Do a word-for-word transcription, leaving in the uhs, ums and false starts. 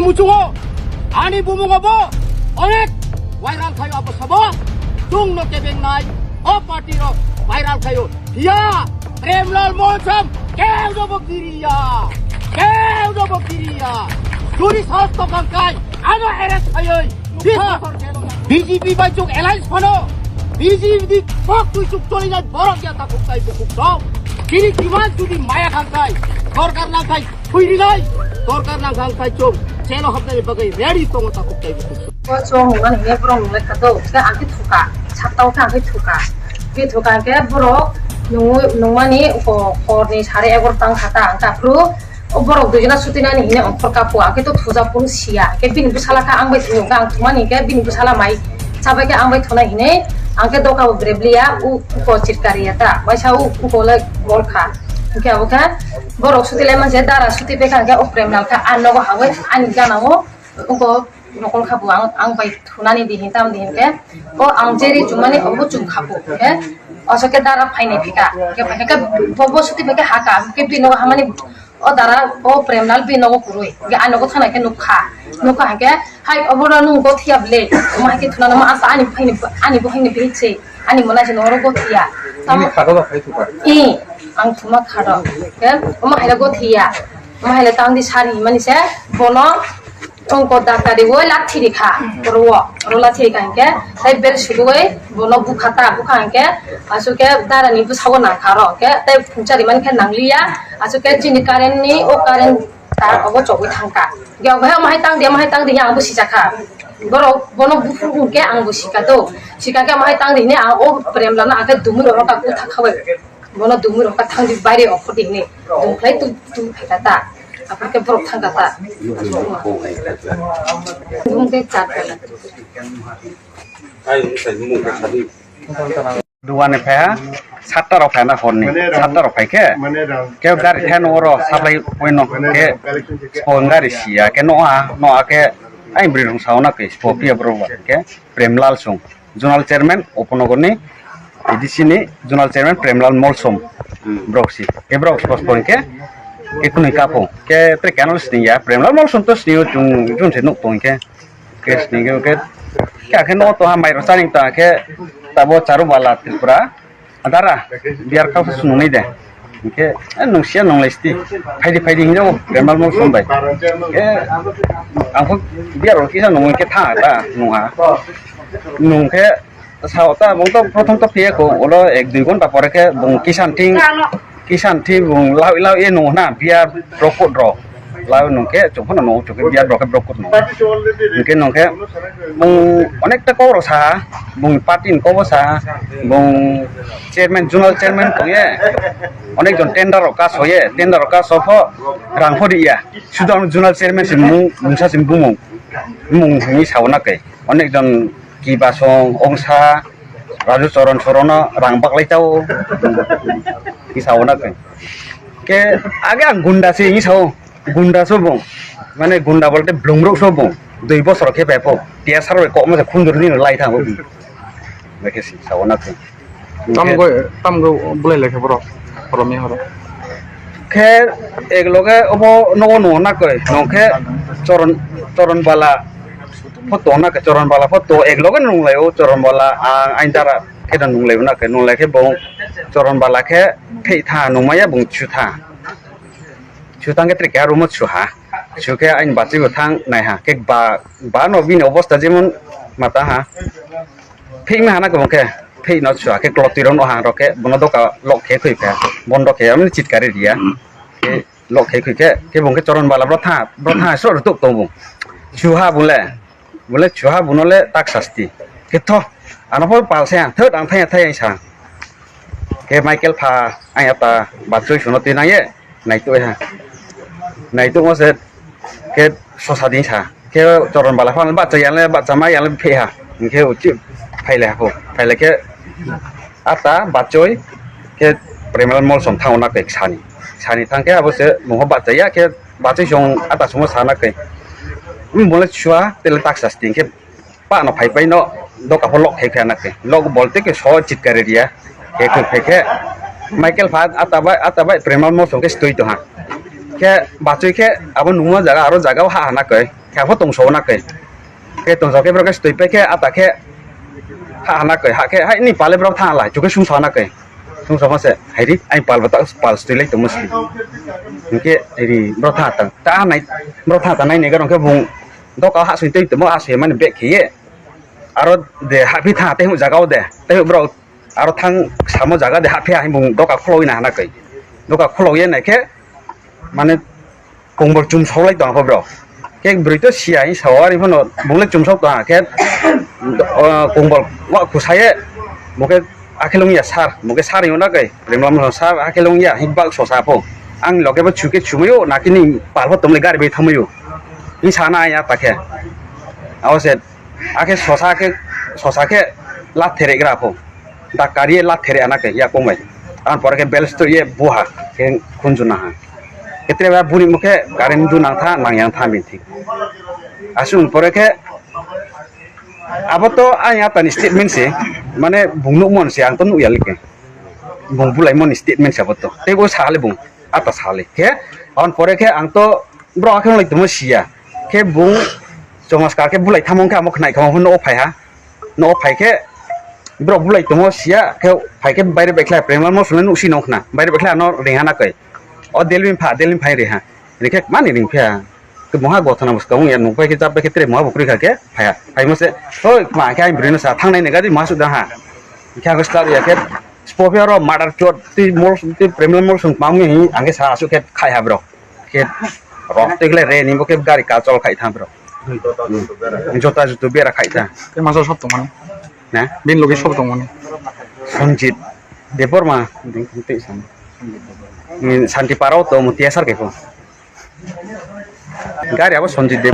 Muchungo ani bumungo bo onek viral khayo abo sabo. Chwngno kebengnai o party rok viral khayo. Phiya Premlal Molsom keu no bo kiriya. Keu no bo kiriya. Juri sasto kangkai ano arrest khayoi. Bisa B J P bai chuk alliance phano B J P di kok tui chuk choli jai borok ya takuk tai bukuk dong. Kini kiman judi maya kangkai, sorkar nangkai, Phuirinai dorkar nang kha wngkha chwng jailo hapnani bagwi ready tongo takhuk tei bukhuk. O chwng hwnmani hwnwi borok nunglai kha do, khe ang khe thuka, satta o khe ang khe thuka. Khe thuka hwnkhe borok nungwi-, nungmani ho-, horni sare egarota wng kha ta, ang khe aphuru o borok duijona sutinani hwnwi ongkhor kha pho, ang khe to thuja phuru siya. Khe bini bwsala khe ang bai thwio, ang thumani hwnkhe bini bwsala mai chabai khe ang bai thunai hwnwi ang khe doka bo brebli ya, u-, uko chitkari ya ta, waisa u-, uko le gol kha. Hwnkhe abo khe borok suti lai manse dara suti pekha hwnkhe o Premlal khe a nogo hawi ani gana o uko nokol kha bo ang, ang bai thunani di hin tam di hin khe o ang jeri chumani obo chum kha bo khe oso khe dara phainai phika khe phaikha khe bo, bo suti pekha haka khe bini nogo hamani o dara o Premlal bini nogo kwrwi khe a nogo thana khe nukha nukha hwnkhe hai obo no nung gothiya ble ma hai khe thunano ma asa ani phaini ani bo haini bihik se ani mona se noro gothiya. Nini khago ba khai thuka? I ang thuma khado. Ke omo haila gothiya. Omo haila tangdi sari himani se bono tongko daktari woi lathiri kha. Oro wo, oro lathiri kha hingke tai bel sudu woi bono bukha ta bukha hingke asu ke darani bwsago nang kha ro ke tai phungchari man khe nangliya asu ke chini current ni o current tar obo chogwi thangkha. Ge obo hai omo hai tangdi omo hai tangdi ang bo sijakha. Borok bono buphuru hwnkhe ang bo sika do. Sika khe omo hai tangdi hini ang o Premlal no ang khe dumui rok no kha kutha khabai. Bono dumui rok kha thangdi baire okhordi hini. Dumkhlai tu tu phaikha ta. Aphuru khe borok thangkha ta. Bumung khe chat kha. Duani phaiha satta rok phaina horni satta rok phaikhe khe gari khe no oro saplai poino khe spo gari siya khe no a no a khe ai bwrwi rong sauna khe spo phiya borok ba khe Premlal Song zonal chairman Upanagarni A D C ni zonal chairman Premlal Molsom borok si khe borok spo spo khe khe kunui kapo khe tre kenal sini ya Premlal Molsom to sini chung chung se nuk tong khe. Case ni ke ke kya khe no to ha mai ro charing ta khe tabo charu bala Tripura adara biar kha su nung de ke nung sia nung lesti phaidi phaidi hinjo Premlal Molsom bai ke ang kho biar ro kisa nung ke tha ta nung ha nung khe sao ta bung to prothom to phiye ko ulo ek dui ghonta pore khe bung kisan thing Kisan thi bung lau lau e nung na biya brokut ro. Lau nung khe chung phano nung chung khe biya brok khe brokut nung. Hingke nung khe bung onek ta kok rok sa bung party ni kok bo sa bung chairman zonal chairman tong ye. Onek jon tender rok kaso ye tender rok kaso pho rang pho ri ya. Sudo ang zonal chairman se mung mungsa se bumung mung hini sao na khe. Onek jon kiba song ongsa Raju Choron Sorono rang baklai chao. Ki sao na khe. Ke age ang gunda se hinwi sao. Gunda so bung. Mane gunda bolte blungrok so bung. Dui bosor khe pepo. Tiya sar bai kok ma khundur ni lai thango. Bekhe si sao na khe. Tam go tam go bulai lekhe borok. Borok mi horo. Khe ek loge obo nogo nung na khe. Nung khe Choron Choron Bala photo na khe Choron Bala photo ek loge nung lai o Choron Bala ang ain dara khe nung lai na khe nung lai khe bung Choron Bala khe thei tha nung maya bung chu tha. Chu tang khe tre khe room o chu ha. Chu khe aini bachwi bo thang nai ha. Khe ba, ba no bini obosta jemon mata ha. Phik ma hana kwbang khe. Phik no chu ha khe klotwi rok no ha rok khe bono doka lock khe khoi kha. Bondo khe amni chitkari riya. Khe lock khe khoi khe. Khe bung khe Choron Bala bro tha, bro tha sro rw tuk tong bung. Chu ha bung le. Bole chuha buno le tak sasti. Khe tho, ano pho pal se ang thot ang thaya thaya sa. Khe Michael pha ang ata bachoi suno twi nang ye. Naitu ha. Naitu mo se khe sosa din sa. Khe Choron Bala pha bacha yang le bacha ma yang le phe ha. Khe uchi phaile ha pho. Phaile khe Ata bachoi khe Premal Molsom thango na khe sani. Sani thang khe abo se mungho bachaya khe bachoi song ata sumo sana khe. Bole chua tele taksa sting khe pa no phai pai no doka pho lok khai kha na khe. Lok bolte khe so chitkare dia. Khe khe khe khe Michael pha ata bai ata bai Premal Molsom khe stoi to ha. Khe bachoi khe abo nungma jaga aro jaga ha ha na khe. Kha pho tongso na khe. Khe tongso khe borok khe stui pai khe ata khe ha hana khe, ha khe hai ni pale borok tha lai, chukhe sumsa na khe. Sumsa ma se, hai ri, ai pal bata, pal stui lai tongma si. Hingkhe hai ri, borok tha tang. Ta nai, borok tha tang nai ne garong khe bung doka ha sui tei tongma ha sui mani bek khe ye. Aro de ha phi tha tei huk jaga o de. Tei borok aro thang samo jaga de haphe hai bung doka khulogwi na hana khe. Doka khulogwi nai khe mane kongbol chum saulai tong kho bro. Khe bwrwi to siya hi sao ari phano bung le chum sauk tong khe, o, kongbol wa khusaye bo khe akhilung ya sar, bo khe sar yona kai. Premlam sar akhilung ya hi bak sosa pho. Ang loge bo chuke chumayo nakini palbo tomle gari bai thamayo. Hi sana ya ta khe. Abo se Akhe sosa khe, sosa khe lat therek gra pho. Da kari lat therek ana khe ya kong bai. An pore khe bel sto ye buha khe khunju na ha. Ketre ba buni mukhe current ju nang tha nang yang tha bin thik. Asung pore khe abo to ang ya tani statement se mane bung nuk mon se ang to nuk ya like. Bung bulai mon statement se abo to. Tei bo sa le bung ata sa le khe. An pore khe ang to Bro, akhe wng lai tongmo siya. Khe bung chomoskar khe bulai thamung khe amo khnai khamung phano o phai ha. No o phai khe bro bulai tongmo siya khe phai khe baire bekhlai prema mo sune nuksi nong khna. Baire bekhlai ano ring hana kai. O delvin pha, delvin phai ri ha. Ri khe mani ring pha. Khe moha gothana bwskang ya nung phai khe chap khe tre moha bukri kha khe phai ha. Phai mo se, "Oi, ma khe ai bri no sa thangnai ne gadi ma su da ha." Khe ang start ya khe spopi aro murder chot ti mol ti prema mol sung pamni ang khe sa asu khe khai ha bro. Khe rok tegle re ni bo khe gari kachol khai tha bro. Hmm. Jota jutu bera khai tha. Tei masa sob tongmani. Na? Bini logi sob tongmani. Sanjit Debbarma ding tei sam. Ni Santi Parao to mutia sar khe pho. Gari abo Sanjit Deb